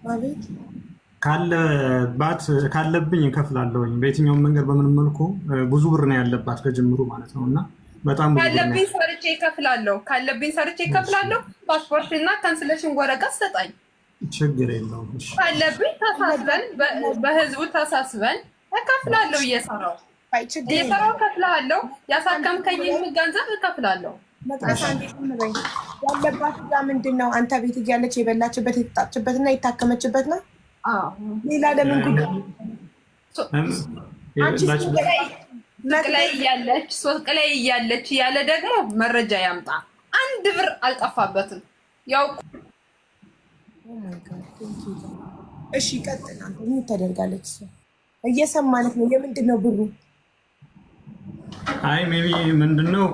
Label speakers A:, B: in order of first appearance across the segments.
A: አቤት።
B: ካለባት ካለብኝ እከፍላለሁኝ በየትኛውም መንገድ በምንም መልኩ። ብዙ ብር ነው ያለባት ከጅምሩ ማለት ነው እና በጣም ብዙ ብር ነው።
C: ካለብኝ ሰርቼ እከፍላለሁ። ካለብኝ ሰርቼ እከፍላለሁ። ፓስፖርት እና cancellation ወረቀት ሰጣኝ።
B: ችግር የለውም። እሺ።
C: ካለብኝ ተሳስበን፣ በህዝቡ ተሳስበን እከፍላለሁ። እየሰራው
A: አይ ችግር የለም።
C: እየሰራው እከፍልሃለሁ። ያሳከምከኝን ገንዘብ እከፍላለሁ።
A: መቅደስ፣ አንዴ ዝም በይ። ያለባት እዛ ምንድን ነው? አንተ ቤት እያለች የበላችበት፣ የተጣችበት እና የታከመችበት ነው። ሌላ ለምን ጉዳይ? አንቺ
C: ሱቅ ላይ እያለች፣ ሱቅ ላይ እያለች እያለ ደግሞ መረጃ ያምጣ። አንድ ብር አልጠፋበትም። ያው
A: Oh my God, thank you. እሺ ቀጥል። አንተ ምን ታደርጋለች? እሷ እየሰማንክ ነው። የምንድን ነው ብሩ?
B: አይ maybe ምንድነው፣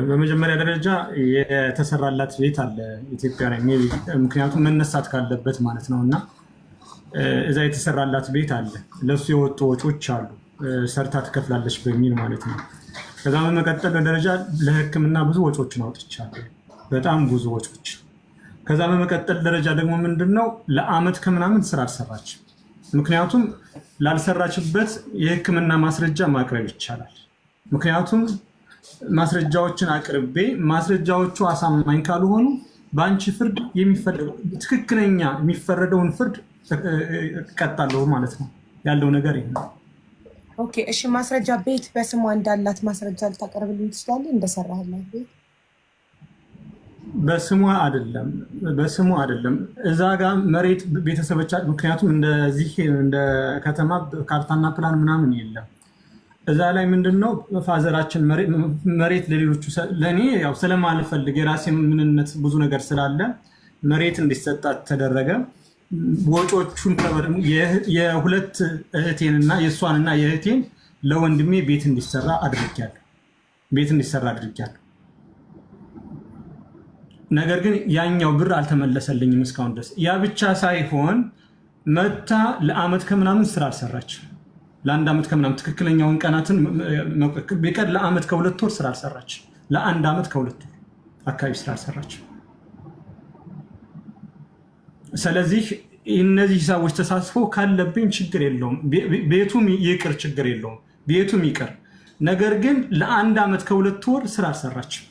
B: በመጀመሪያ ደረጃ የተሰራላት ቤት አለ ኢትዮጵያ ላይ maybe፣ ምክንያቱም መነሳት ካለበት ማለት ነው፣ እና እዛ የተሰራላት ቤት አለ። ለእሱ የወጡ ወጪዎች አሉ፣ ሰርታ ትከፍላለች በሚል ማለት ነው። ከዛ በመቀጠል ደረጃ ለሕክምና ብዙ ወጪዎችን አውጥቻለሁ፣ በጣም ብዙ ወጪዎች። ከዛ በመቀጠል ደረጃ ደግሞ ምንድነው፣ ለአመት ከምናምን ስራ አልሰራችም። ምክንያቱም ላልሰራችበት የሕክምና ማስረጃ ማቅረብ ይቻላል። ምክንያቱም ማስረጃዎችን አቅርቤ ማስረጃዎቹ አሳማኝ ካልሆኑ በአንቺ ፍርድ ትክክለኛ የሚፈረደውን ፍርድ እቀጣለሁ ማለት ነው። ያለው ነገር ይሄ ነው።
A: Okay እሺ፣ ማስረጃ ቤት በስሟ እንዳላት ማስረጃ ልታቀርብልኝ ትችላለህ? እንደሰራህላት ቤት።
B: በስሟ አይደለም፣ በስሟ አይደለም። እዛ ጋር መሬት ቤተሰቦቻ፣ ምክንያቱም እንደዚህ እንደ ከተማ ካርታና ፕላን ምናምን የለም። እዛ ላይ ምንድነው፣ father ኣችን መሬት ለሌሎቹ፣ ለእኔ ያው ስለማልፈልግ የራሴ ምንነት ብዙ ነገር ስላለ መሬት እንዲሰጣት ተደረገ። ወጮቹን የሁለት እህቴንና የእሷንና የእህቴን ለወንድሜ ቤት እንዲሰራ አድርጊያለሁ። ቤት እንዲሰራ አድርጊያለሁ። ነገር ግን ያኛው ብር አልተመለሰልኝም እስካሁን ድረስ። ያ ብቻ ሳይሆን መታ ለአመት ከምናምን ስራ አልሰራች። ለአንድ ዓመት ከምናምን፣ ትክክለኛውን ቀናትን ቢቀር ለአመት ከ2 ወር ስራ አልሰራች። ለአንድ ዓመት ከ2 ወር አካባቢ ስራ አልሰራች። ስለዚህ እነዚህ ሂሳቦች ተሳስፎ ካለብኝ ችግር የለውም፣ ቤቱም ይቅር፣ ችግር የለውም፣ ቤቱም ይቅር። ነገር ግን ለአንድ ዓመት ከ2 ወር ስራ አልሰራችም።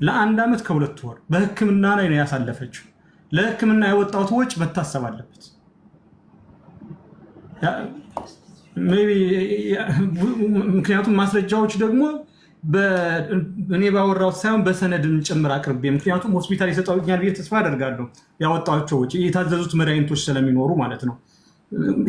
B: ለአንድ ዓመት ከ2 ወር በሕክምና ላይ ነው ያሳለፈችው። ለሕክምና የወጣሁት ወጪ መታሰብ አለበት። Maybe ምክንያቱም ማስረጃዎች ደግሞ እኔ ባወራሁት ሳይሆን በሰነድን ጭምር አቅርቤ፣ ምክንያቱም ሆስፒታል ይሰጠኛል ብዬ ተስፋ አደርጋለሁ። ያወጣቸው ወጪ፣ የታዘዙት መድኃኒቶች ስለሚኖሩ ማለት ነው።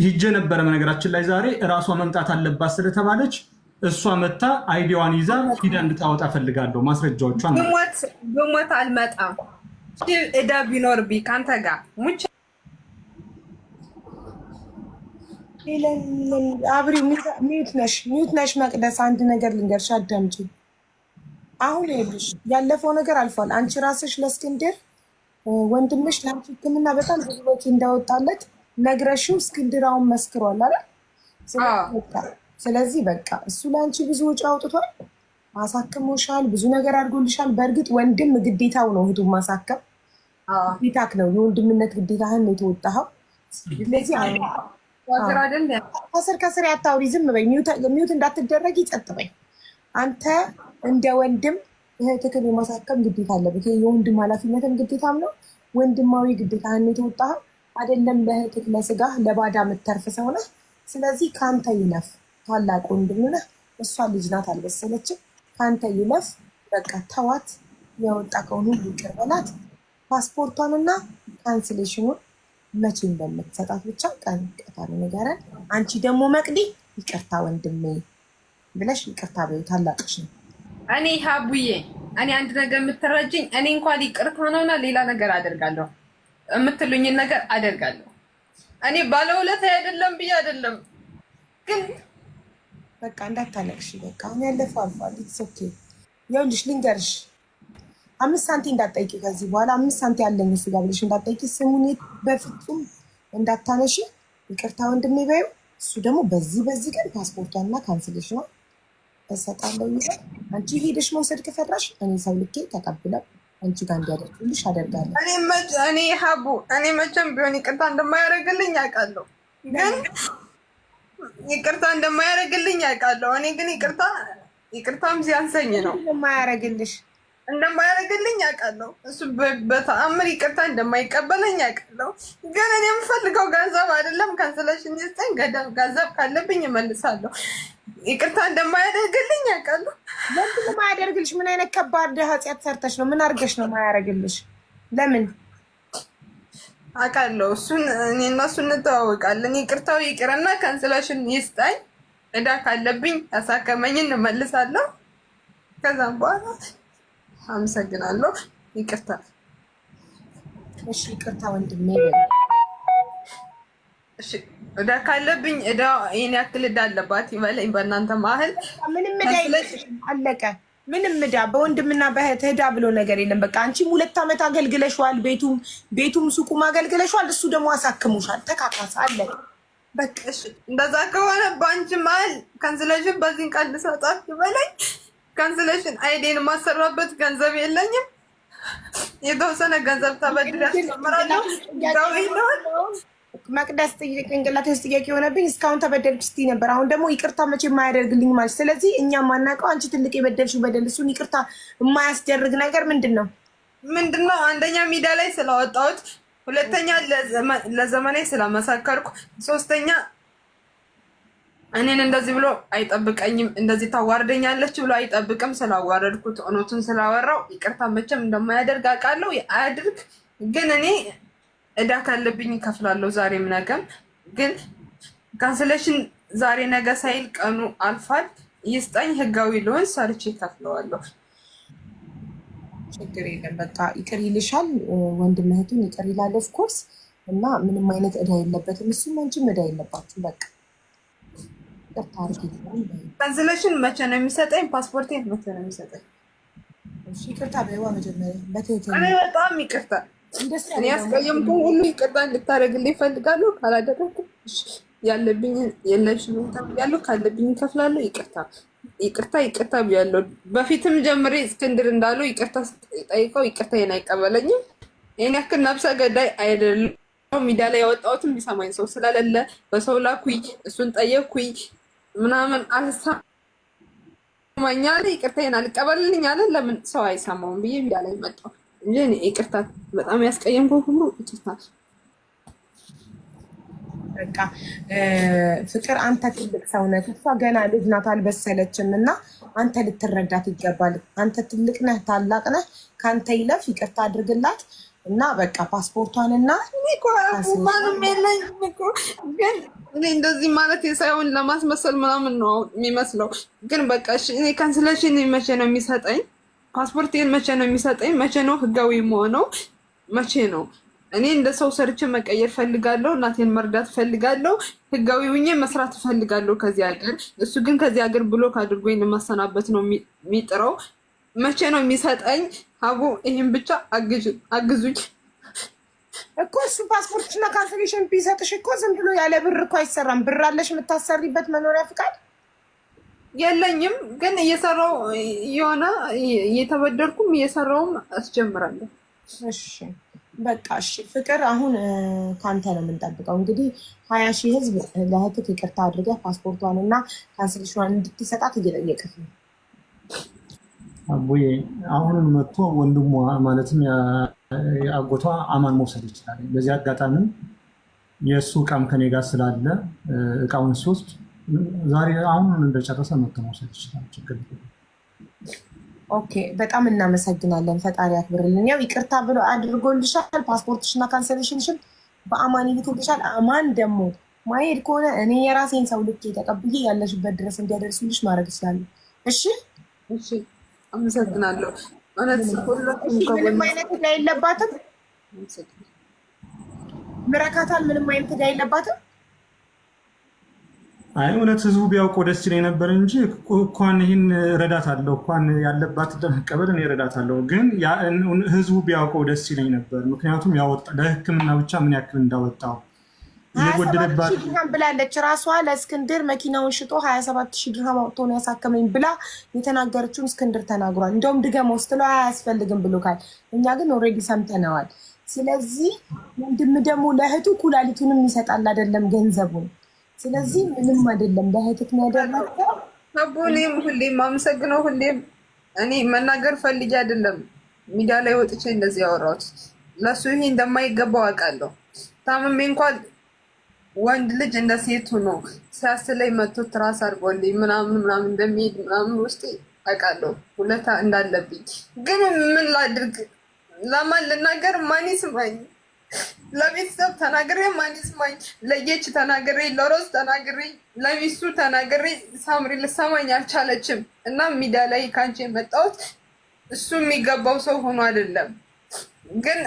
B: ሂጄ ነበረ። በነገራችን ላይ ዛሬ እራሷ መምጣት አለባት ስለተባለች እሷ መታ ID ዋን ይዛ ሂዳ እንድታወጣ ፈልጋለሁ ማስረጃዎቿን።
C: ብሞት ብሞት አልመጣም። እዳ ቢኖርብኝ ከአንተ ጋር ሙች።
A: አብሪው mute ነሽ፣ mute ነሽ። መቅደስ፣ አንድ ነገር ልንገርሽ፣ አዳምጪ። አሁን ይኸውልሽ ያለፈው ነገር አልፏል። አንቺ ራስሽ ለእስክንድር ወንድምሽ ለአንቺ ሕክምና በጣም ብዙ ወጪ እንዳወጣለት ነግረሽው እስክንድር አሁን መስክሯል አይደል? ስለዚህ በቃ እሱ ለአንቺ ብዙ ወጪ አውጥቷል፣ አሳክሞሻል፣ ብዙ ነገር አድርጎልሻል። በእርግጥ ወንድም ግዴታው ነው እህቱን ማሳከም፣ ግዴታክ ነው። የወንድምነት ግዴታህን ነው የተወጣኸው። ስለዚህ ከስር ከስር ያታውሪ፣ ዝም በይ፣ mute እንዳትደረግ ጸጥ በይ። አንተ እንደ ወንድም እህትህን የማሳከም ግዴታ አለበት። የወንድም ኃላፊነትም ግዴታም ነው። ወንድማዊ ግዴታህን የተወጣኸው አይደለም ለእህትህ ለስጋህ ለባዳ የምትተርፍ ሰው ነህ። ስለዚህ ከአንተ ይለፍ። ታላቅ ወንድም ነህ። እሷ ልጅ ናት፣ አልበሰለችም። ከአንተ ይለፍ። በቃ ተዋት። ያወጣከውን ሁሉ ይቅር በላት። ፓስፖርቷንና cancellation ኑን መቼ እንደምትሰጣት ብቻ ቀን ቀጠሮ ንገረን። አንቺ ደግሞ መቅዲ ይቅርታ ወንድሜ ብለሽ ይቅርታ በይው፣ ታላቅሽ ነው።
C: እኔ ሀቡዬ፣ እኔ አንድ ነገር የምትረጅኝ፣ እኔ እንኳን ይቅርታ ነውና ሌላ ነገር አደርጋለሁ፣ የምትሉኝን ነገር አደርጋለሁ። እኔ ባለውለታ አይደለም ብዬ አይደለም ግን
A: በቃ እንዳታለቅሽ። በቃ አሁን ያለፈው አልፏል። It's okay። ይኸውልሽ ልንገርሽ፣ 5 ሳንቲ እንዳትጠይቂ ከዚህ በኋላ፣ 5 ሳንቲ ያለኝ እሱ ጋር ብለሽ እንዳትጠይቂ፣ ስሙን በፍጹም እንዳታነሺ። ይቅርታ ወንድሜ በይው። እሱ ደግሞ በዚህ በዚህ ቀን ፓስፖርቷንና cancellation ኗ እሰጣለሁ ይላል። አንቺ ሄደሽ መውሰድ ከፈራሽ እኔ ሰው ልኬ ተቀብለው አንቺ ጋር እንዲያደርጉልሽ አደርጋለሁ።
C: እኔ ሀቡ እኔ መቼም ቢሆን ይቅርታ እንደማያደርግልኝ አውቃለሁ፣ ግን ይቅርታ እንደማያደርግልኝ አውቃለሁ። እኔ ግን ይቅርታ ይቅርታም ሲያንሰኝ ነው
A: የማያደርግልሽ
C: እንደማያደርግልኝ አውቃለሁ። እሱ በተአምር ይቅርታ እንደማይቀበለኝ አውቃለሁ። ግን እኔ የምፈልገው ገንዘብ አይደለም። cancellation ይስጠኝ፣ ገንዘብ ካለብኝ እመልሳለሁ። ይቅርታ እንደማያደርግልኝ አውቃለሁ።
A: ለምንድን ነው የማያደርግልሽ? ምን አይነት ከባድ ኃጢአት ሰርተሽ ነው? ምን አድርገሽ ነው የማያደርግልሽ? ለምን
C: አውቃለሁ። እሱን እኔ እና እሱ እንተዋወቃለን። ይቅርታው ይቅርና cancellation ይስጠኝ። እዳ ካለብኝ ያሳከመኝን እመልሳለሁ። ከዛም በኋላ አመሰግናለሁ። ይቅርታ።
A: እሺ፣ ይቅርታ ወንድሜ።
C: እሺ፣ እዳ ካለብኝ እዳ ይሄን ያክል እዳ አለባት ይበለኝ። በእናንተ መሀል
A: ምንም እዳ አለቀ። ምንም እዳ በወንድምና በእህት እዳ ብሎ ነገር የለም። በቃ አንቺም 2 ዓመት አገልግለሽዋል። ቤቱም ሱቁም አገልግለሽዋል። እሱ ደግሞ አሳክሙሻል። ተካካስ፣ አለቀ።
C: በቃ እሺ፣ እንደዛ ከሆነ በአንቺ መሀል cancellation በዚህን ቃል ልሰጣት ይበለኝ። Cancellation ID ን የማሰራበት ገንዘብ የለኝም። የተወሰነ ገንዘብ ተበድሬ አስጀምራለሁ።
A: መቅደስ ጭንቅላቴ ውስጥ ጥያቄ የሆነብኝ እስካሁን ተበደልኩ ስትይ ነበር። አሁን ደግሞ ይቅርታ መቼ የማያደርግልኝ ማለት። ስለዚህ እኛ ማናውቀው አንቺ ትልቅ የበደልሽው በደል እሱን ይቅርታ የማያስደርግ ነገር ምንድን ነው?
C: ምንድን ነው? አንደኛ ሚዲያ ላይ ስላወጣሁት፣ ሁለተኛ ለዘመኔ ስለመሰከርኩ፣ ሶስተኛ እኔን እንደዚህ ብሎ አይጠብቀኝም፣ እንደዚህ ታዋርደኛለች ብሎ አይጠብቅም። ስላዋረድኩት እውነቱን ስላወራው ይቅርታ መቼም እንደማያደርግ አውቃለሁ። አያድርግ፣ ግን እኔ እዳ ካለብኝ እከፍላለሁ ዛሬም ነገም። ግን cancellation ዛሬ ነገ ሳይል ቀኑ አልፏል። ይስጠኝ፣ ህጋዊ ልሆን ሰርቼ እከፍለዋለሁ።
A: ችግር የለም። በቃ ይቅር ይልሻል። ወንድም እህቱን ይቅር ይላል of course። እና ምንም አይነት እዳ የለበትም እሱም አንቺም እዳ የለባችሁ። በቃ ይቅርታ አድርጊልኝ።
C: Cancellation መቼ ነው የሚሰጠኝ? ፓስፖርቴን መቼ ነው የሚሰጠኝ?
A: እሺ ይቅርታ በይዋ መጀመሪያ በትህትና።
C: እኔ በጣም ይቅርታ፣ እኔ ያስቀየምኩህ ሁሉ ይቅርታ እንድታደርግልኝ እፈልጋለሁ። ካላደረግኩ ያለብኝ የለሽም ብያለሁ፣ ካለብኝ እከፍላለሁ። ይቅርታ ይቅርታ ይቅርታ ብያለሁ። በፊትም ጀምሬ እስክንድር እንዳለው ይቅርታ ጠይቀው ይቅርታዬን አይቀበለኝም። ይህን ያክል ነብሰ ገዳይ አይደለም። ሚዲያ ላይ ያወጣሁትም ቢሰማኝ ሰው ስለሌለ በሰው ላኩኝ፣ እሱን ጠየኩኝ ምናምን አልሰማኝ አለ። ይቅርታዬን አልቀበልልኝ አለ። ለምን ሰው አይሰማውም ብዬ ሚዲያ ላይ መጣሁ እንጂ እኔ ይቅርታ በጣም ያስቀየምኩህ ሁሉ ይቅርታ።
A: በቃ ፍቅር፣ አንተ ትልቅ ሰው ነህ። እሷ ገና ልጅ ናት፣ አልበሰለችም። እና አንተ ልትረዳት ይገባል። አንተ ትልቅ ነህ፣ ታላቅ ነህ። ከአንተ ይለፍ፣ ይቅርታ አድርግላት እና በቃ ፓስፖርቷን እና
C: ማንም የለኝም እኮ ግን እኔ እንደዚህ ማለት ሳይሆን ለማስመሰል ምናምን ነው የሚመስለው። ግን በቃ እሺ፣ እኔ cancellation መቼ ነው የሚሰጠኝ? ፓስፖርቴን መቼ ነው የሚሰጠኝ? መቼ ነው ህጋዊ የምሆነው? መቼ ነው? እኔ እንደ ሰው ሰርቼ መቀየር ፈልጋለሁ። እናቴን መርዳት ፈልጋለሁ። ህጋዊ ሁኜ መስራት ፈልጋለሁ ከዚህ ሀገር። እሱ ግን ከዚህ ሀገር block አድርጎኝ ለማሰናበት ነው የሚጥረው። መቼ ነው የሚሰጠኝ? ሀቡ ይህን ብቻ አግዙኝ
A: እኮ። እሱ ፓስፖርትና cancellation ቢሰጥሽ እኮ ዝም ብሎ ያለ ብር እኮ አይሰራም። ብር አለሽ የምታሰሪበት መኖሪያ ፍቃድ?
C: የለኝም፣ ግን እየሰራው የሆነ እየተበደርኩም እየሰራውም አስጀምራለሁ።
A: እሺ በቃ እሺ ፍቅር፣ አሁን ከአንተ ነው የምንጠብቀው። እንግዲህ 20,000 ህዝብ ለእህትህ ይቅርታ አድርገህ ፓስፖርቷን እና cancellation ኗን እንድትሰጣት እየጠየቅህ ነው።
B: አቦዬ አሁንም መጥቶ ወንድሟ ማለትም የአጎቷ አማን መውሰድ ይችላል። በዚህ አጋጣሚ የእሱ እቃም ከኔ ጋር ስላለ እቃውን ሲወስድ ዛሬ አሁኑን እንደጨረሰ መጥቶ መውሰድ ይችላል። ችግር
A: Okay፣ በጣም እናመሰግናለን። ፈጣሪ ያክብርልን። ያው ይቅርታ ብሎ አድርጎልሻል። ፓስፖርትሽና cancellation ሽን በአማን ይልክልሻል። አማን ደግሞ ማሄድ ከሆነ እኔ የራሴን ሰው ልኬ ተቀብዬ ያለሽበት ድረስ እንዲያደርሱልሽ ማድረግ እችላለሁ። እሺ፣
C: እሺ፣ አመሰግናለሁ።
A: ምንም አይነት ዕዳ የለባትም። ምረካታል። ምንም አይነት ዕዳ የለባትም።
B: አይ እውነት ህዝቡ ቢያውቀው ደስ ይለኝ ነበር እንጂ እንኳን ይህን እረዳታለሁ፣ እንኳን ያለባት ለመቀበል እኔ እረዳታለሁ። ግን ህዝቡ ቢያውቀው ደስ ይለኝ ነበር። ምክንያቱም ለሕክምና ብቻ ምን ያክል እንዳወጣው
A: 27
B: የጎደለባት
A: ሺህ ድርሃም ብላለች ራሷ። ለእስክንድር መኪናውን ሽጦ 27 ሺህ ድርሃም አውጥቶ ነው ያሳከመኝ ብላ የተናገረችውን እስክንድር ተናግሯል። እንደውም ድገመው ስትለው አያስፈልግም ብሎካል። እኛ ግን already ሰምተነዋል። ስለዚህ ወንድም ደግሞ ለእህቱ ኩላሊቱንም ይሰጣል አይደለም ገንዘቡን። ስለዚህ ምንም አይደለም ለእህትክ ነው ያደረገው።
C: አቦ እኔም ሁሌም አመሰግነው። ሁሌም እኔ መናገር ፈልጌ አይደለም ሚዲያ ላይ ወጥቼ እንደዚህ ያወራሁት። ለሱ ይሄ እንደማይገባው አውቃለሁ። ታምሜ እንኳን ወንድ ልጅ እንደ ሴት ሆኖ ሲያስለኝ መቶ ትራስ አድርጎልኝ ምናምን ምናምን እንደሚሄድ ምናምን ውስጤ አውቃለሁ ውለታ እንዳለብኝ። ግን ምን ላድርግ? ለማን ልናገር? ማን ይስማኝ? ለቤተሰብ ተናግሬ ማን ይስማኝ? ለየች ተናግሬ፣ ለሮዝ ተናግሬ፣ ለሚስቱ ተናግሬ ሳምሪ ልሰማኝ አልቻለችም። እና ሚዲያ ላይ ከአንቺ የመጣሁት እሱ የሚገባው ሰው ሆኖ አይደለም። ግን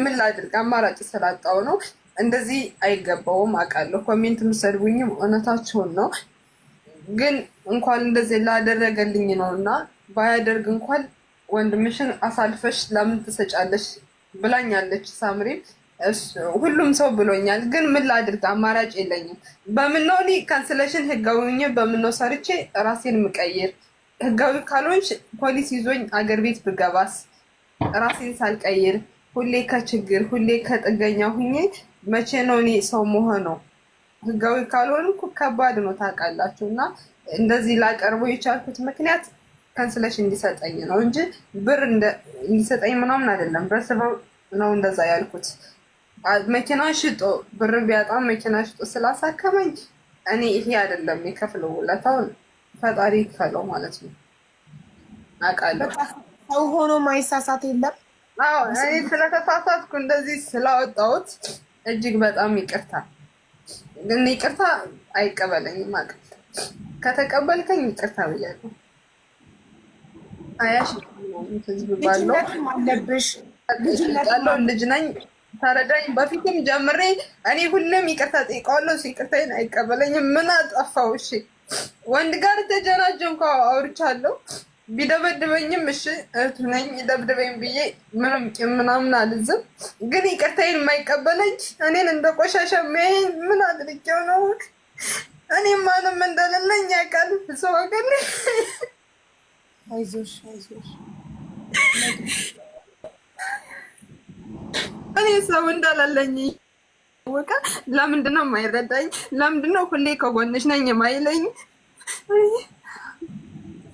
C: ምን ላድርግ? አማራጭ ስላጣው ነው። እንደዚህ አይገባውም አውቃለሁ። comment የምሰድቡኝም እውነታቸውን ነው። ግን እንኳን እንደዚህ ላደረገልኝ ነው እና ባያደርግ እንኳን ወንድምሽን አሳልፈሽ ለምን ትሰጫለሽ ብላኛለች ሳምሪም፣ ሁሉም ሰው ብሎኛል። ግን ምን ላድርግ? አማራጭ የለኝም። በምነው እኔ cancellation ህጋዊ ሆኜ በምነው ሰርቼ ራሴን ምቀይር? ህጋዊ ካልሆንሽ ፖሊስ ይዞኝ አገር ቤት ብገባስ? ራሴን ሳልቀይር ሁሌ ከችግር ሁሌ ከጥገኛ ሁኜ መቼ ነው እኔ ሰው መሆነው? ህጋዊ ካልሆንኩ ከባድ ነው ታውቃላችሁ። እና እንደዚህ ላቀርበው የቻልኩት ምክንያት cancellation እንዲሰጠኝ ነው እንጂ ብር እንዲሰጠኝ ምናምን አይደለም። በስበው ነው እንደዛ ያልኩት። መኪና ሽጦ ብር ቢያጣም መኪና ሽጦ ስላሳከመኝ እኔ ይሄ አይደለም የከፍለው ውለታውን ፈጣሪ ይክፈለው ማለት ነው። አውቃለሁ።
A: ሰው ሆኖ ማይሳሳት የለም።
C: አዎ እኔ ስለተሳሳትኩ እንደዚህ ስላወጣሁት እጅግ በጣም ይቅርታ። ግን ይቅርታ አይቀበለኝም። አውቃለሁ። ከተቀበልከኝ ይቅርታ ብያለሁ። አያሽ ህዝብ ባለው
A: ልጅነትም አለብሽ። ልጅነትም
C: ያለው ልጅ ነኝ፣ ተረዳኝ። በፊትም ጀምሬ እኔ ሁሌም ይቅርታ ጠይቀዋለሁ፣ እሱ ይቅርታዬን አይቀበለኝም። ምን አጠፋው? እሺ ወንድ ጋር ተጀናጀንኩ አውርቻለሁ። ቢደበድበኝም እሺ እህቱ ነኝ ይደብድበኝ ብዬ ምንም ቂም ምናምን አልዝም። ግን ይቅርታዬን የማይቀበለኝ እኔን እንደ ቆሻሻ የሚያየኝ ምን አድርጌው ነው? እኔ ማንም እንደሌለኝ ያውቃል። ሰው ሀገር
A: አይዞሽ አይዞሽ።
C: እኔ ሰው እንዳላለኝ ወቃ ለምንድን ነው የማይረዳኝ? ለምንድን ነው ሁሌ ከጎንሽ ነኝ የማይለኝ?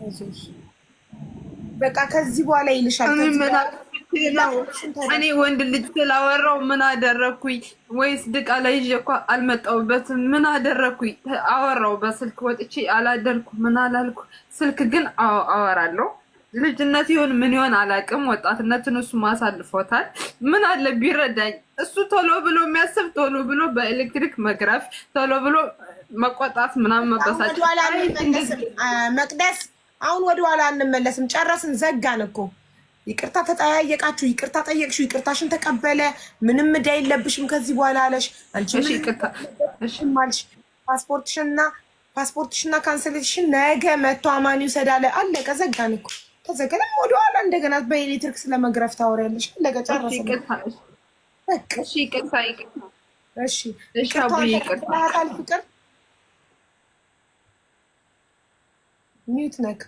A: አይዞሽ በቃ ከዚህ በኋላ ይልሻል።
C: እኔ
A: ከዚህ
C: ምን
A: በኋላ
C: አጥፍቼ ነው? እኔ ወንድ ልጅ ስላወራው ምን አደረግኩኝ? ወይስ ድቃላ ይዤ እኮ አልመጣሁበትም። ምን አደረግኩኝ? አወራው በስልክ ወጥቼ አላደርኩ ምን አላልኩ። ስልክ ግን አወራለሁ። ልጅነት ይሁን ምን ይሆን አላውቅም። ወጣትነትን እሱ ማሳልፎታል። ምን አለ ቢረዳኝ። እሱ ቶሎ ብሎ የሚያስብ ቶሎ ብሎ በኤሌክትሪክ መግረፍ፣ ቶሎ ብሎ መቆጣት ምናምን መበሳጨት።
A: ወደኋላ አንመለስም መቅደስ፣ አሁን ወደኋላ አንመለስም። ጨረስን፣ ዘጋን እኮ። ይቅርታ ተጠያየቃችሁ፣ ይቅርታ ጠየቅሽው፣ ይቅርታሽን ተቀበለ። ምንም ዕዳ የለብሽም ከዚህ በኋላ አለሽ። አንቺ
C: እሺ ይቅርታ፣ እሺ
A: ምንም አልሽ። ፓስፖርትሽና cancellation ነገ መጥቶ አማን ይውሰድ አለ። አለቀ፣ ዘጋን እኮ። ተዘጋ። ለምን ወደኋላ እንደገና በኤሌክትሪክ ስለመግረፍ ታወሪያለሽ? አለቀ፣
C: እሺ
A: ጨረስን።
C: ይቅርታ፣
A: በቃ
C: እሺ ይቅርታ፣ ይቅርታ፣
A: እሺ፣
C: እሺ
A: ይቅርታዋን
C: አቡዬ ይቅርታ።
A: ተቀብለሃታል? ፍቅር mute ነክ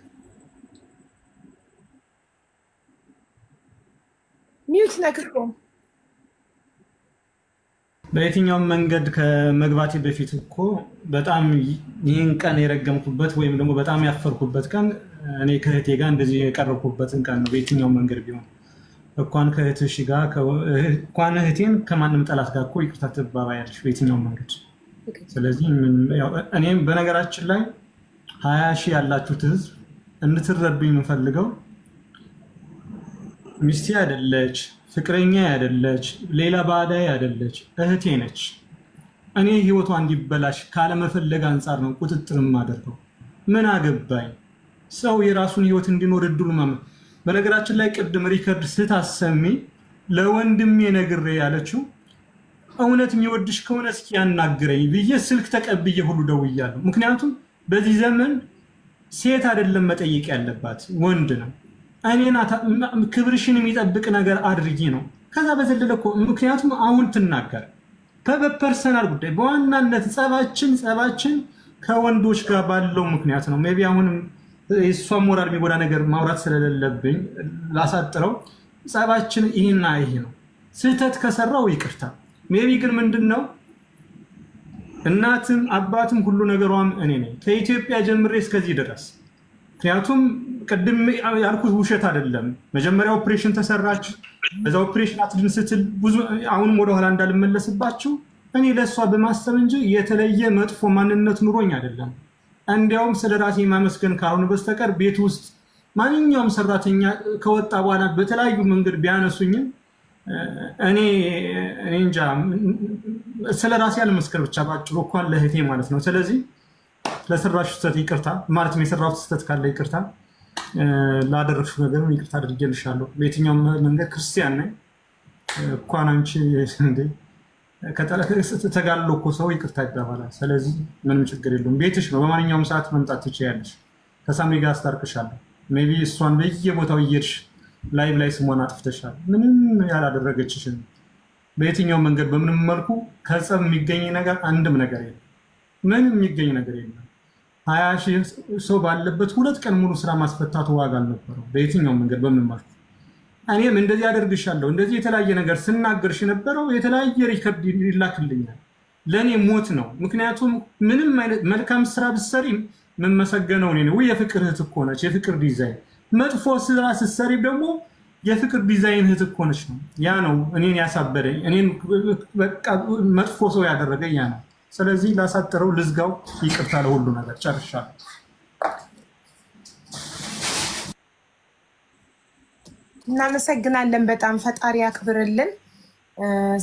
A: mute ነክ እኮ።
B: በየትኛውም መንገድ ከመግባቴ በፊት እኮ በጣም ይህን ቀን የረገምኩበት ወይም ደግሞ በጣም ያፈርኩበት ቀን እኔ ከእህቴ ጋር እንደዚህ የቀረብኩበትን ቀን ነው። በየትኛውም መንገድ ቢሆን እንኳን ከእህትሽ ጋር እንኳን እህቴን ከማንም ጠላት ጋር እኮ ይቅርታ ትባባያለሽ በየትኛውም መንገድ። ስለዚህ ያው እኔም በነገራችን ላይ 20,000 ያላችሁት ህዝብ እንድትረዱኝ የምፈልገው ሚስቴ አይደለች፣ ፍቅረኛ አይደለች፣ ሌላ ባዳይ አይደለች፣ እህቴ ነች። እኔ ህይወቷ እንዲበላሽ ካለመፈለግ አንጻር ነው ቁጥጥር የማደርገው። ምን አገባኝ? ሰው የራሱን ህይወት እንዲኖር እድሉ ማመ በነገራችን ላይ ቅድም record ስታሰሚ ለወንድሜ ነግሬ ያለችው እውነት የሚወድሽ ከሆነ እስኪ ያናግረኝ ብዬ ስልክ ተቀብዬ ሁሉ ደውያለሁ። ምክንያቱም በዚህ ዘመን ሴት አይደለም መጠየቅ ያለባት ወንድ ነው። እኔን ክብርሽን የሚጠብቅ ነገር አድርጊ ነው። ከዛ በዘለለ እኮ ምክንያቱም አሁን ትናገር በ personal ጉዳይ በዋናነት ጸባችን ከወንዶች ጋር ባለው ምክንያት ነው። Maybe አሁንም የእሷ ሞራል የሚጎዳ ነገር ማውራት ስለሌለብኝ ላሳጥረው። ጸባችን ይህና ይሄ ነው። ስህተት ከሰራው ይቅርታ። Maybe ግን ምንድን ነው፣ እናትም አባትም ሁሉ ነገሯም እኔ ነኝ ከኢትዮጵያ ጀምሬ እስከዚህ ድረስ። ምክንያቱም ቅድም ያልኩት ውሸት አይደለም። መጀመሪያ ኦፕሬሽን ተሰራች። በዛ ኦፕሬሽን አትድን ስትል ብዙ አሁንም ወደኋላ እንዳልመለስባችሁ እኔ ለእሷ በማሰብ እንጂ የተለየ መጥፎ ማንነት ኑሮኝ አይደለም። እንዲያውም ስለ ራሴ ማመስገን ካልሆነ በስተቀር ቤት ውስጥ ማንኛውም ሰራተኛ ከወጣ በኋላ በተለያዩ መንገድ ቢያነሱኝም እኔ እንጃ፣ ስለ ራሴ አለመስከር ብቻ ባጭሩ እንኳን ለእህቴ ማለት ነው። ስለዚህ ለሰራሽ ስህተት ይቅርታ ማለትም የሰራሁት ስህተት ካለ ይቅርታ፣ ላደረግሽው ነገርም ይቅርታ አድርጌልሻለሁ። በየትኛውም መንገድ ክርስቲያን ነኝ። እንኳን አንቺ እንዴ ተጋድሎ እኮ ሰው ይቅርታ ይባባላል። ስለዚህ ምንም ችግር የለውም። ቤትሽ ነው። በማንኛውም ሰዓት መምጣት ትችያለሽ። ከሳምሪ ጋር አስታርቅሻለሁ። Maybe እሷን በየቦታው እየሄድሽ live ላይ ስሟን አጥፍተሻል። ምንም ያላደረገችሽን በየትኛው መንገድ በምንም መልኩ ከጸብ የሚገኝ ነገር አንድም ነገር የለም። ምንም የሚገኝ ነገር የለም። 20,000 ሰው ባለበት 2 ቀን ሙሉ ስራ ማስፈታቱ ዋጋ አልነበረው በየትኛው መንገድ በምንም መልኩ። እኔም እንደዚህ አደርግሻለሁ እንደዚህ የተለያየ ነገር ስናገርሽ የነበረው የተለያየ record ይላክልኛል። ለእኔ ሞት ነው። ምክንያቱም ምንም አይነት መልካም ስራ ብትሰሪም የምመሰገነው እኔ ነው። የፍቅር እህት እኮ ነች፣ የፍቅር ዲዛይን። መጥፎ ስራ ስትሰሪ ደግሞ የፍቅር ዲዛይን እህት እኮ ነች ነው። ያ ነው እኔን ያሳበደኝ፣ እኔን በቃ መጥፎ ሰው ያደረገኝ ያ ነው። ስለዚህ ላሳጥረው፣ ልዝጋው። ይቅርታ ለሁሉ ነገር፣ ጨርሻለሁ።
A: እናመሰግናለን በጣም፣ ፈጣሪ ያክብርልን።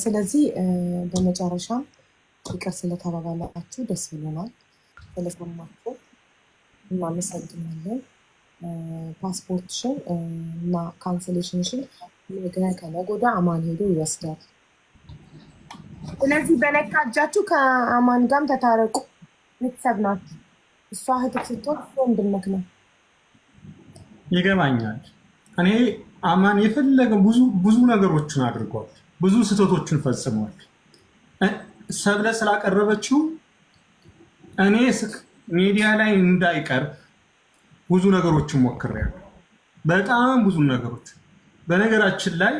A: ስለዚህ በመጨረሻም ይቅር ስለተባባላችሁ ደስ ብሎናል። ስለሰማችሁ እናመሰግናለን። ፓስፖርትሽን እና cancellation ሽን ነገ ከነገ ወዲያ አማን ሄዶ ይወስዳል። ስለዚህ በነካ እጃችሁ ከአማን ጋርም ተታረቁ። ቤተሰብ ናችሁ። እሷ እህትህ ስትሆን እሱ ወንድምህ ነው።
B: ይገባኛል። እኔ አማን የፈለገ ብዙ ብዙ ነገሮችን አድርጓል። ብዙ ስህተቶችን ፈጽሟል። ሰብለ ስላቀረበችው እኔ ሚዲያ ላይ እንዳይቀርብ ብዙ ነገሮችን ሞክሬያለሁ። በጣም ብዙ ነገሮች። በነገራችን ላይ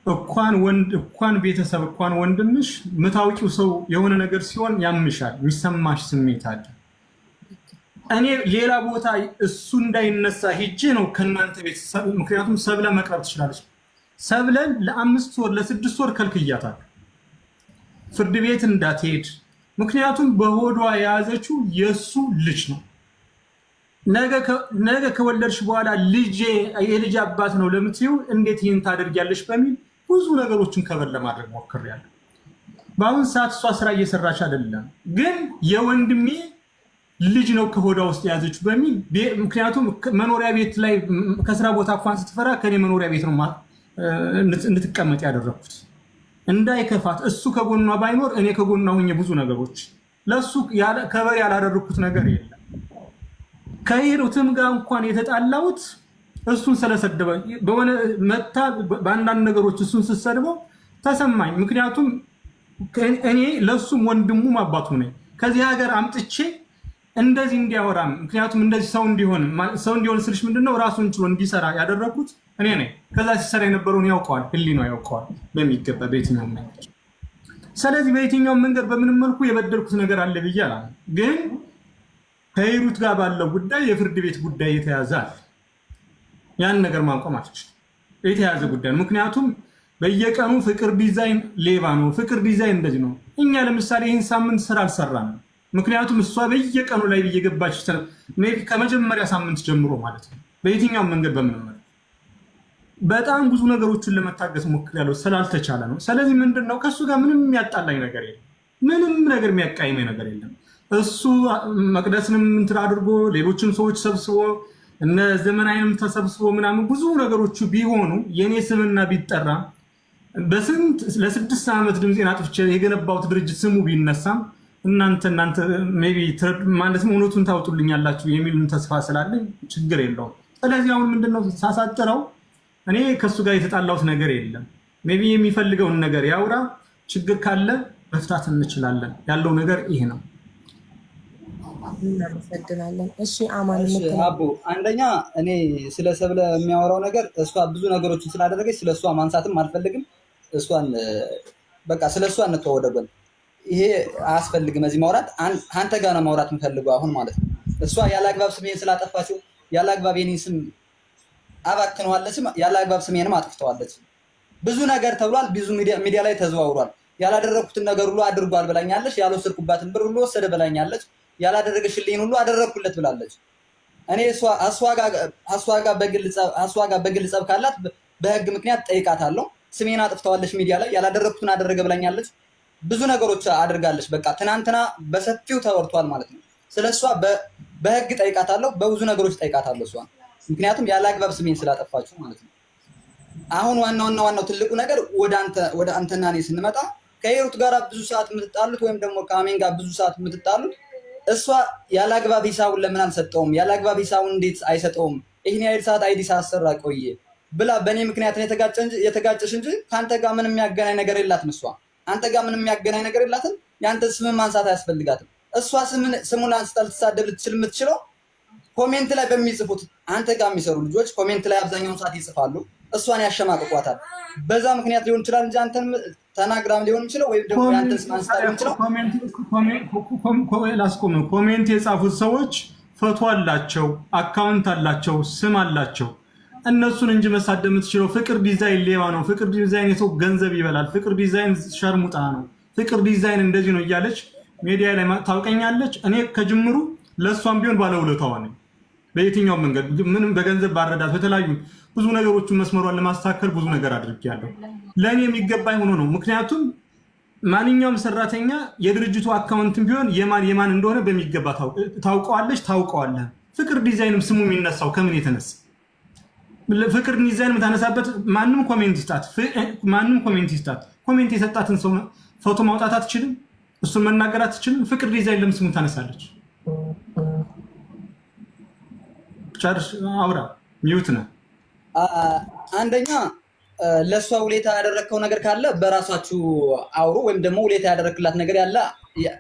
B: እንኳን ወንድ እንኳን ቤተሰብ እንኳን ወንድምሽ ምታውቂው ሰው የሆነ ነገር ሲሆን ያምሻል፣ የሚሰማሽ ስሜት አለ። እኔ ሌላ ቦታ እሱ እንዳይነሳ ሂጄ ነው ከእናንተ ቤተሰብ፣ ምክንያቱም ሰብለ መቅረብ ትችላለች። ሰብለን ለ5 ወር ለ6 ወር ከልክያታል፣ ፍርድ ቤት እንዳትሄድ። ምክንያቱም በሆዷ የያዘችው የእሱ ልጅ ነው። ነገ ከወለድሽ በኋላ ልጄ የልጅ አባት ነው ለምትይው እንዴት ይህን ታደርጊያለሽ በሚል ብዙ ነገሮችን cover ለማድረግ ሞክሬያለሁ። በአሁን ሰዓት እሷ ስራ እየሰራች አይደለም፣ ግን የወንድሜ ልጅ ነው ከሆዷ ውስጥ የያዘችው በሚል፣ ምክንያቱም መኖሪያ ቤት ላይ ከስራ ቦታ እንኳን ስትፈራ ከኔ መኖሪያ ቤት ነው እንድትቀመጥ ያደረግኩት እንዳይከፋት። እሱ ከጎኗ ባይኖር እኔ ከጎኗ ሁኜ ብዙ ነገሮች ለእሱ cover ያላደረግኩት ነገር የለም። ከሂሩትም ጋር እንኳን የተጣላሁት እሱን ስለሰደበ በሆነ መታ በአንዳንድ ነገሮች እሱን ስትሰድበው ተሰማኝ። ምክንያቱም እኔ ለእሱም ወንድሙም አባቱ ነኝ። ከዚህ ሀገር አምጥቼ እንደዚህ እንዲያወራም፣ ምክንያቱም እንደዚህ ሰው እንዲሆን ስልሽ ምንድነው ራሱን ችሎ እንዲሰራ ያደረኩት እኔ ነኝ። ከዛ ሲሰራ የነበረውን ያውቀዋል፣ ህሊናው ያውቀዋል በሚገባ በየትኛውም መንገድ። ስለዚህ በየትኛውም መንገድ በምንም መልኩ የበደልኩት ነገር አለ ብዬ አላምንም። ግን ከሂሩት ጋር ባለው ጉዳይ የፍርድ ቤት ጉዳይ የተያዘ አለ። ያን ነገር ማቆም አልችልም። የተያዘ ጉዳይ ነው። ምክንያቱም በየቀኑ ፍቅር ዲዛይን ሌባ ነው፣ ፍቅር ዲዛይን እንደዚህ ነው። እኛ ለምሳሌ ይህን ሳምንት ስራ አልሰራንም። ምክንያቱም እሷ በየቀኑ ላይ እየገባች ከመጀመሪያ ሳምንት ጀምሮ ማለት ነው። በየትኛውም መንገድ በምንም መልኩ በጣም ብዙ ነገሮችን ለመታገስ ሞክሬያለሁ፣ ስላልተቻለ ነው። ስለዚህ ምንድን ነው፣ ከእሱ ጋር ምንም የሚያጣላኝ ነገር የለም። ምንም ነገር የሚያቃይመኝ ነገር የለም። እሱ መቅደስንም እንትን አድርጎ ሌሎችም ሰዎች ሰብስቦ እነ ዘመናዊንም ተሰብስቦ ምናምን ብዙ ነገሮቹ ቢሆኑ የእኔ ስምና ቢጠራ በስንት ለ6 ዓመት ድምፄን አጥፍቼ የገነባሁት ድርጅት ስሙ ቢነሳም እናንተ maybe ማለትም እውነቱን ታውጡልኛላችሁ የሚሉን ተስፋ ስላለኝ ችግር የለውም። ስለዚህ አሁን ምንድነው ሳሳጥረው እኔ ከእሱ ጋር የተጣላሁት ነገር የለም። Maybe የሚፈልገውን ነገር ያውራ። ችግር ካለ መፍታት እንችላለን። ያለው ነገር ይሄ ነው።
A: እናመሰግናለን። እሺ አማን
D: አቡ፣ አንደኛ እኔ ስለ ሰብለ የሚያወራው ነገር እሷ ብዙ ነገሮችን ስላደረገች ስለ እሷ ማንሳትም አልፈልግም። እሷን በቃ ስለ እሷ እንተወው። ይሄ አያስፈልግም እዚህ ማውራት። አንተ ጋር ነው ማውራት የምፈልገው አሁን ማለት ነው። እሷ ያለ አግባብ ስሜን ስላጠፋችው ያለ አግባብ የኔን ስም አባክነዋለች፣ ያለ አግባብ ስሜንም አጥፍተዋለች። ብዙ ነገር ተብሏል፣ ብዙ ሚዲያ ላይ ተዘዋውሯል። ያላደረግኩትን ነገር ሁሉ አድርጓል ብላኛለች። ያልወሰድኩባትን ብር ሁሉ ወሰደ ብላኛለች። ያላደረገሽልኝን ሁሉ አደረግኩለት ብላለች። እኔ እሷ ጋር በግል ጸብ ካላት በህግ ምክንያት ጠይቃታለሁ። ስሜን አጥፍተዋለች፣ ሚዲያ ላይ ያላደረግኩትን አደረገ ብላኛለች። ብዙ ነገሮች አድርጋለች። በቃ ትናንትና በሰፊው ተወርቷል ማለት ነው። ስለ እሷ በህግ ጠይቃታለሁ፣ በብዙ ነገሮች ጠይቃታለሁ እሷን፣ ምክንያቱም ያለ አግባብ ስሜን ስላጠፋችሁ ማለት ነው። አሁን ዋናውና ዋናው ትልቁ ነገር ወደ አንተና እኔ ስንመጣ ከሂሩት ጋር ብዙ ሰዓት የምትጣሉት ወይም ደግሞ ከአሜን ጋር ብዙ ሰዓት የምትጣሉት እሷ ያለ አግባብ ሂሳቡን ለምን አልሰጠውም? ያለ አግባብ ሂሳቡን እንዴት አይሰጠውም? ይህን ያህል ሰዓት ID ሳሰራ ቆየ ብላ በእኔ ምክንያት ነው የተጋጨሽ እንጂ ከአንተ ጋር ምንም የሚያገናኝ ነገር የላትም። እሷ አንተ ጋር ምንም የሚያገናኝ ነገር የላትም። የአንተ ስምን ማንሳት አያስፈልጋትም። እሷ ስሙን አንስታ ልትሳደብ ልትችል የምትችለው comment ላይ በሚጽፉት አንተ ጋር የሚሰሩ ልጆች comment ላይ አብዛኛውን ሰዓት ይጽፋሉ። እሷን ያሸማቅቋታል። በዛ ምክንያት ሊሆን ይችላል እንጂ አንተን ተናግራም ሊሆን ይችላል ወይም ደግሞ ያንተን ስም አንስታ ሊሆን ይችላል።
B: ላስቆም። comment የጻፉት ሰዎች ፎቶ አላቸው፣ account አላቸው፣ ስም አላቸው። እነሱን እንጂ መሳደብ የምትችለው ፍቅር ዲዛይን ሌባ ነው፣ ፍቅር ዲዛይን የሰው ገንዘብ ይበላል፣ ፍቅር ዲዛይን ሸርሙጣ ነው፣ ፍቅር ዲዛይን እንደዚህ ነው እያለች ሚዲያ ላይ ታውቀኛለች። እኔ ከጅምሩ ለእሷም ቢሆን ባለውለታዋ ነኝ። በየትኛው መንገድ ምንም በገንዘብ ባረዳት በተለያዩ ብዙ ነገሮችን መስመሯን ለማስተካከል ብዙ ነገር አድርጌያለሁ። ለእኔ የሚገባኝ ሆኖ ነው። ምክንያቱም ማንኛውም ሰራተኛ የድርጅቱ account ም ቢሆን የማን የማን እንደሆነ በሚገባ ታውቀዋለች፣ ታውቀዋለህ። ፍቅር ዲዛይንም ስሙ የሚነሳው ከምን የተነሳ ፍቅር ዲዛይን የምታነሳበት ማንም comment ይስጣት፣ ማንም comment ይስጣት። comment የሰጣትን ሰው ፎቶ ማውጣት አትችልም፣ እሱን መናገር አትችልም። ፍቅር ዲዛይን ለምን ስሙ ታነሳለች? ጨርስ፣ አውራ። mute ነው።
D: አንደኛ ለእሷ ውለታ ያደረግከው ነገር ካለ በራሳችሁ አውሩ። ወይም ደግሞ ውለታ ያደረግክላት ነገር ያለ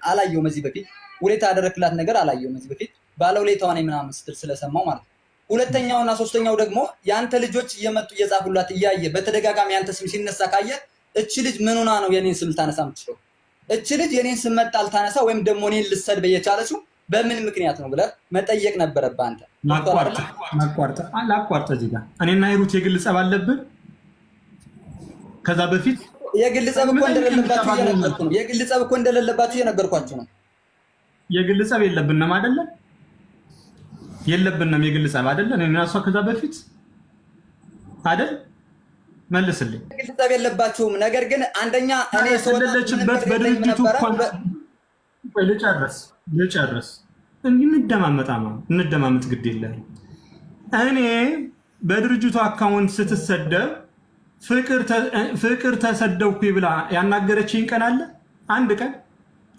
D: አላየሁም እዚህ በፊት ውለታ ያደረግክላት ነገር አላየሁም እዚህ በፊት ባለ ውለታዋ ነኝ ምናምን ስትል ስለሰማው ማለት ነው። ሁለተኛውና ሶስተኛው ደግሞ የአንተ ልጆች እየመጡ እየጻፉላት እያየ በተደጋጋሚ የአንተ ስም ሲነሳ ካየ እቺ ልጅ ምን ሆና ነው የኔን ስም ልታነሳ የምትችለው? እቺ ልጅ የኔን ስም መጣ ልታነሳ ወይም ደግሞ እኔን ልትሰድብ የቻለችው በምን ምክንያት ነው ብለህ መጠየቅ ነበረብህ አንተ።
B: ላቋርጥ እዚህ ጋር እኔና ሂሩት የግል ጸብ አለብን። ከዛ በፊት
D: የግል ጸብ እኮ እንደሌለባችሁ እየነገርኩህ ነው። የግል ጸብ እኮ እንደሌለባችሁ እየነገርኳችሁ ነው።
B: የግል ጸብ የለብንም አይደለ? የለብንም የግል ጸብ አይደለ? እኔና እሷ ከዛ በፊት አይደል? መልስልኝ።
D: የግል ጸብ የለባችሁም። ነገር ግን አንደኛ እኔ
B: ስለሌለችበት በድርጅቱ ልጨርስ ልጨርስ እንደማመጣ ነው እንደማመጥ ግድ የለህም። እኔ በድርጅቱ account ስትሰደብ ፍቅር ተሰደብኩ ብላ ያናገረችኝ ቀን አለ? አንድ ቀን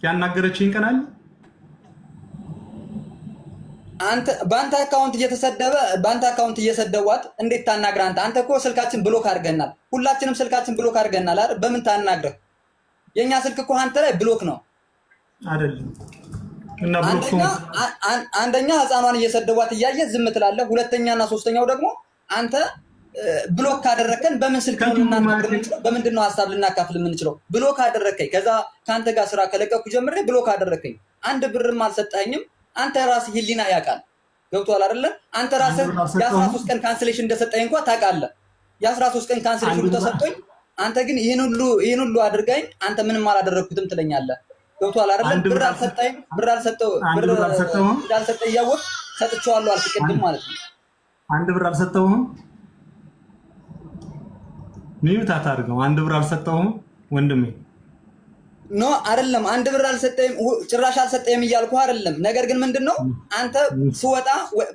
B: ያናገረችኝ ቀን አለ?
D: አንተ በአንተ account እየተሰደበ በአንተ account እየሰደቧት እንዴት ታናግረህ? አንተ አንተ እኮ ስልካችን block አድርገናል። ሁላችንም ስልካችን block አድርገናል አይደል? በምን ታናግረህ? የእኛ ስልክ እኮ አንተ ላይ block ነው
B: አይደለም።
D: አንደኛ ህፃኗን እየሰደቧት እያየ ዝም ትላለህ። ሁለተኛ እና ሶስተኛው ደግሞ አንተ block ካደረግከን በምን ስልክ ነው ልናናግር የምንችለው? በምንድን ነው ሀሳብ ልናካፍል የምንችለው? block አደረግከኝ። ከዛ ከአንተ ጋር ስራ ከለቀኩ ጀምሬ block አደረግከኝ። አንድ ብርም አልሰጠኸኝም። አንተ ራስህ ህሊና ያውቃል። ገብቶሃል አይደለ? አንተ ራስህ የ13 ቀን cancellation እንደሰጠኝ እንኳ ታውቃለህ። የ13 ቀን cancellation ሁሉ ተሰጥቶኝ፣ አንተ ግን ይህን ሁሉ አድርገኝ አንተ ምንም አላደረግኩትም ትለኛለህ። ገብቶሃል አይደለ? ብር አልሰጠኝም፣ ብር አልሰጠው ብር እንዳልሰጠኝ እያወቅህ ሰጥቼዋለሁ አልክ ቅድም ማለት ነው።
B: አንድ ብር አልሰጠውም። mute አታድርገው። አንድ ብር አልሰጠውም ወንድሜ።
D: No አይደለም፣ አንድ ብር አልሰጠኝም፣ ጭራሽ አልሰጠኝም እያልኩ አይደለም። ነገር ግን ምንድን ነው አንተ ስወጣ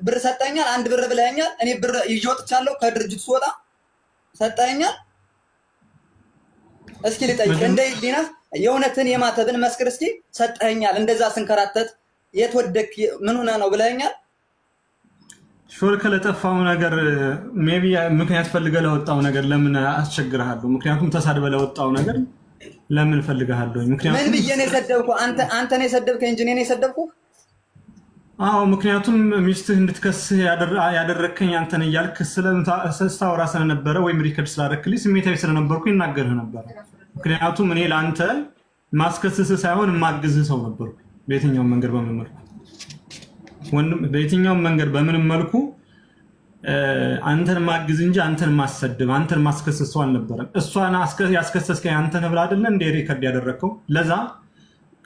D: ብር ሰጠኛል፣ አንድ ብር ብለኸኛል። እኔ ብር ይዤ ወጥቻለሁ ከድርጅቱ ስወጣ ሰጠኸኛል። እስኪ ልጠይቅ እንደ ህሊና የእውነትን የማተብን መስክር እስኪ። ሰጠኸኛል፣ እንደዛ ስንከራተት የት ወደክ ምን ሆነህ ነው ብለኸኛል።
B: ሾልከህ ለጠፋው ነገር maybe ምክንያት ፈልገህ ለወጣው ነገር ለምን አስቸግርሃለሁ? ምክንያቱም ተሳድበህ ለወጣው ነገር ለምን እፈልግሃለሁ?
D: ምን
B: ምክንያቱም
D: ብዬ ነው የሰደብኩህ? አንተ ነው የሰደብከኝ እንጂ እኔ ነው የሰደብኩህ?
B: አዎ፣ ምክንያቱም ሚስትህ እንድትከስህ ያደረግከኝ አንተን እያልክ ስታወራ ስለነበረ ወይም record ስላደረክልኝ ስሜታዊ ስለነበርኩ ይናገርህ ነበረ። ምክንያቱም እኔ ለአንተ ማስከስስህ ሳይሆን የማግዝህ ሰው ነበርኩ። በየትኛውም መንገድ በምን መልኩ ወንድም፣ በየትኛውም መንገድ በምንም መልኩ አንተን ማግዝ እንጂ አንተን ማሰድብ አንተን ማስከሰስ ሰው አልነበረም። እሷን ያስከሰስከኝ አንተ ነህ ብለህ አይደለ እንደ record ያደረግከው? ለዛ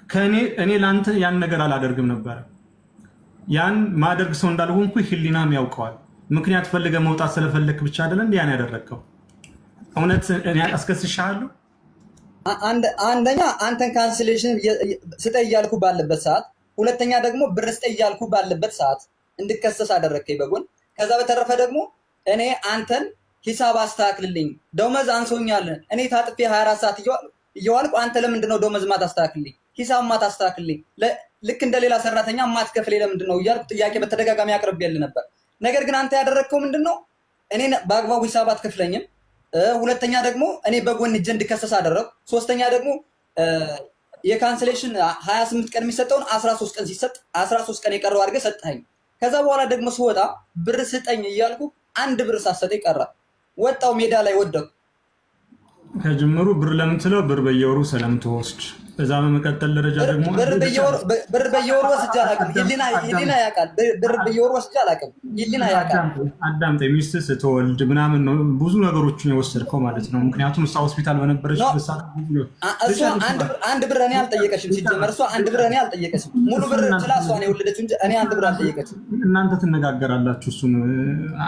B: ከእኔ እኔ ለአንተ ያን ነገር አላደርግም ነበረ። ያን ማደርግ ሰው እንዳልሆንኩ ህሊናም ያውቀዋል። ምክንያት ፈልገህ መውጣት ስለፈለክ ብቻ አይደለ እንደ ያን ያደረግከው? እውነት እኔ አስከስሻለሁ?
D: አንደኛ አንተን cancellation ስጠኝ እያልኩ ባለበት ሰዓት፣ ሁለተኛ ደግሞ ብር ስጠኝ እያልኩ ባለበት ሰዓት እንድከሰስ አደረግከኝ በጎን። ከዛ በተረፈ ደግሞ እኔ አንተን ሂሳብ አስተካክልልኝ፣ ደመወዝ አንሶኛል፣ እኔ ታጥፌ 24 ሰዓት እየዋልኩ አንተ ለምንድን ነው ደመወዝ ማታስተካክልልኝ፣ ሂሳብ ማታስተካክልልኝ፣ ልክ እንደ ሌላ ሰራተኛ ማትከፍለኝ ለምንድን ነው እያልኩ ጥያቄ በተደጋጋሚ አቅርቤልህ ነበር። ነገር ግን አንተ ያደረግከው ምንድን ነው? እኔን በአግባቡ ሂሳብ አትከፍለኝም። ሁለተኛ ደግሞ እኔ በጎን እጄ እንድከሰስ አደረግኩ። ሶስተኛ ደግሞ የ cancellation 28 ቀን የሚሰጠውን 13 ቀን ሲሰጥ 13 ቀን የቀረው አድርገህ ሰጠኸኝ። ከዛ በኋላ ደግሞ ስወጣ ብር ስጠኝ እያልኩ አንድ ብር ሳትሰጠኝ ቀረ። ወጣው ሜዳ ላይ ወደኩ።
B: ከጅምሩ ብር ለምትለው ብር በየወሩ ስለምትወስድ እዛ በመቀጠል ደረጃ ደግሞ
D: ብር በየወሩ ወስጄ አላውቅም። ህሊና ያውቃል። ብር በየወሩ ወስጄ አላውቅም። ህሊና ያውቃል።
B: አዳምጠኝ። ሚስትህ ስትወልድ ምናምን ነው ብዙ ነገሮችን የወሰድከው ማለት ነው። ምክንያቱም እሷ ሆስፒታል በነበረችበት ሰዓት
D: እሷ አንድ ብር እኔ አልጠየቀሽም። ሲጀመር እሷ አንድ ብር እኔ አልጠየቀሽም። ሙሉ ብር ችላ እሷ ነው የወለደችው እንጂ እኔ አንድ ብር አልጠየቀችም።
B: እናንተ ትነጋገራላችሁ። እሱን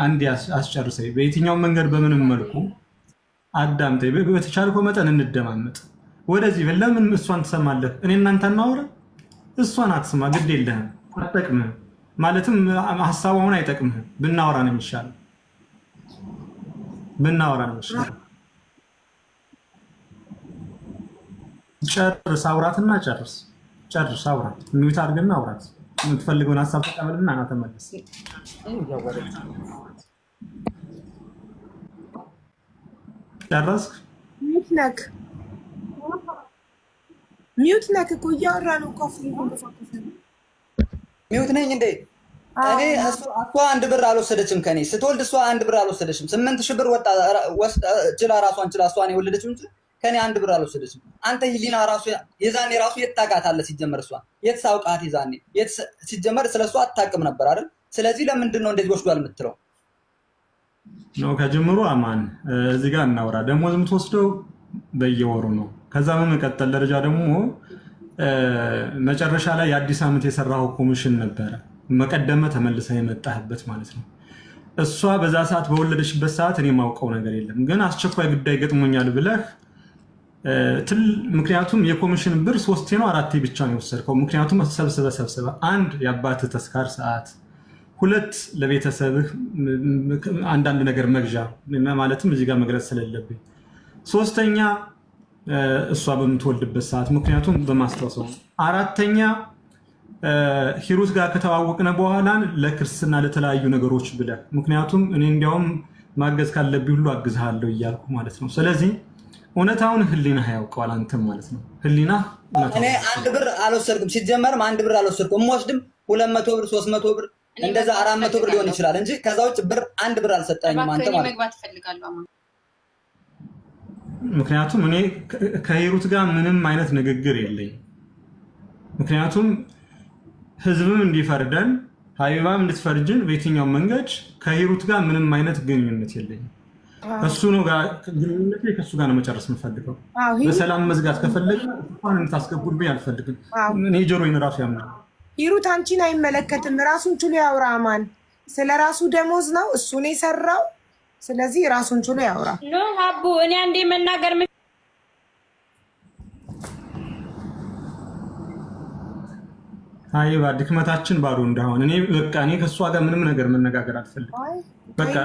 B: አንድ አስጨርሰኝ። በየትኛው መንገድ በምንም መልኩ አዳምጠኝ። በተቻልከው መጠን እንደማመጥ ወደዚህ ለምን እሷን ትሰማለህ? እኔ እናንተ እናውራ፣ እሷን አትስማ። ግድ የለህም፣ አትጠቅምህም። ማለትም ሀሳቡ አሁን አይጠቅምህም። ብናወራ ነው የሚሻለው፣ ብናወራ ነው የሚሻለው። ጨርስ፣ አውራትና ጨርስ፣ ጨርስ፣ አውራት። mute አድርግና አውራት። የምትፈልገውን ሀሳብ ተቀበልና ና ተመለስ። ጨረስክ?
A: mute ነክ mute ነክ እኮ እያወራ ነው እኮ አፉ እየተንቀሳቀሰ ነው።
D: mute ነኝ እንዴ? እኔ እሷ አንድ ብር አልወሰደችም ከኔ ስትወልድ፣ እሷ አንድ ብር አልወሰደችም። 8,000 ብር ወጣ ችላ ራሷን ችላ እሷን የወለደችው እንጂ ከኔ አንድ ብር አልወሰደችም። አንተ ህሊና ራሱ የዛኔ ራሱ የት ታውቃታለህ? ሲጀመር እሷ የት ሳውቃት የዛኔ ሲጀመር ስለ እሷ አታውቅም ነበር አይደል? ስለዚህ ለምንድን ነው እንደዚህ ወስዷል የምትለው?
B: ነው ከጅምሩ አማን እዚህ ጋር እናውራ። ደሞዝ የምትወስደው በየወሩ ነው። ከዛ በመቀጠል ደረጃ ደግሞ መጨረሻ ላይ የአዲስ ዓመት የሰራው ኮሚሽን ነበረ መቀደመ ተመልሰ የመጣህበት ማለት ነው። እሷ በዛ ሰዓት በወለደችበት ሰዓት እኔ የማውቀው ነገር የለም፣ ግን አስቸኳይ ጉዳይ ገጥሞኛል ብለህ ምክንያቱም የኮሚሽን ብር ሶስቴ ነው አራቴ ብቻ ነው የወሰድከው። ምክንያቱም ሰብስበ ሰብስበ አንድ የአባትህ ተስካር ሰዓት፣ ሁለት ለቤተሰብህ አንዳንድ ነገር መግዣ ማለትም እዚህ ጋር መግለጽ ስለሌለብኝ፣ ሶስተኛ እሷ በምትወልድበት ሰዓት ምክንያቱም በማስታወሰው፣ አራተኛ ሂሩት ጋር ከተዋወቅነ በኋላ ለክርስትና ለተለያዩ ነገሮች ብለህ ምክንያቱም እኔ እንዲያውም ማገዝ ካለብኝ ሁሉ አግዝሃለሁ እያልኩ ማለት ነው። ስለዚህ እውነታውን ህሊና ያውቀዋል፣ አንተም ማለት ነው ህሊና።
D: እኔ አንድ ብር አልወሰድኩም፣ ሲጀመርም አንድ ብር አልወሰድኩም። የምወስድም 200 ብር 300 ብር እንደዛ 400 ብር ሊሆን ይችላል እንጂ ከዛ ውጭ ብር አንድ ብር አልሰጠኝም። አንተ ማለት
E: መግባት እፈልጋለሁ።
B: ምክንያቱም እኔ ከሂሩት ጋር ምንም አይነት ንግግር የለኝም። ምክንያቱም ህዝብም እንዲፈርደን ሀቢባም እንድትፈርጅን በየትኛው መንገድ ከሂሩት ጋር ምንም አይነት ግንኙነት የለኝም። እሱ ነው ጋር ግንኙነቴ ከእሱ ጋር ነው መጨረስ የምፈልገው። በሰላም መዝጋት ከፈለገ እንኳን እንድታስገቡልኝ አልፈልግም። እኔ ጆሮዬን እራሱ ያምናል።
A: ሂሩት አንቺን አይመለከትም። ራሱን ችሎ ያውራ። አማን ስለ ራሱ ደሞዝ ነው እሱን የሰራው። ስለዚህ ራሱን ችሎ ያውራ።
E: No ሀቡ፣ እኔ አንዴ መናገር
B: ሀቢባ ድክመታችን ባዶ እንዳሆን እኔ በቃ እኔ ከእሷ ጋር ምንም ነገር መነጋገር አልፈልግም። በቃ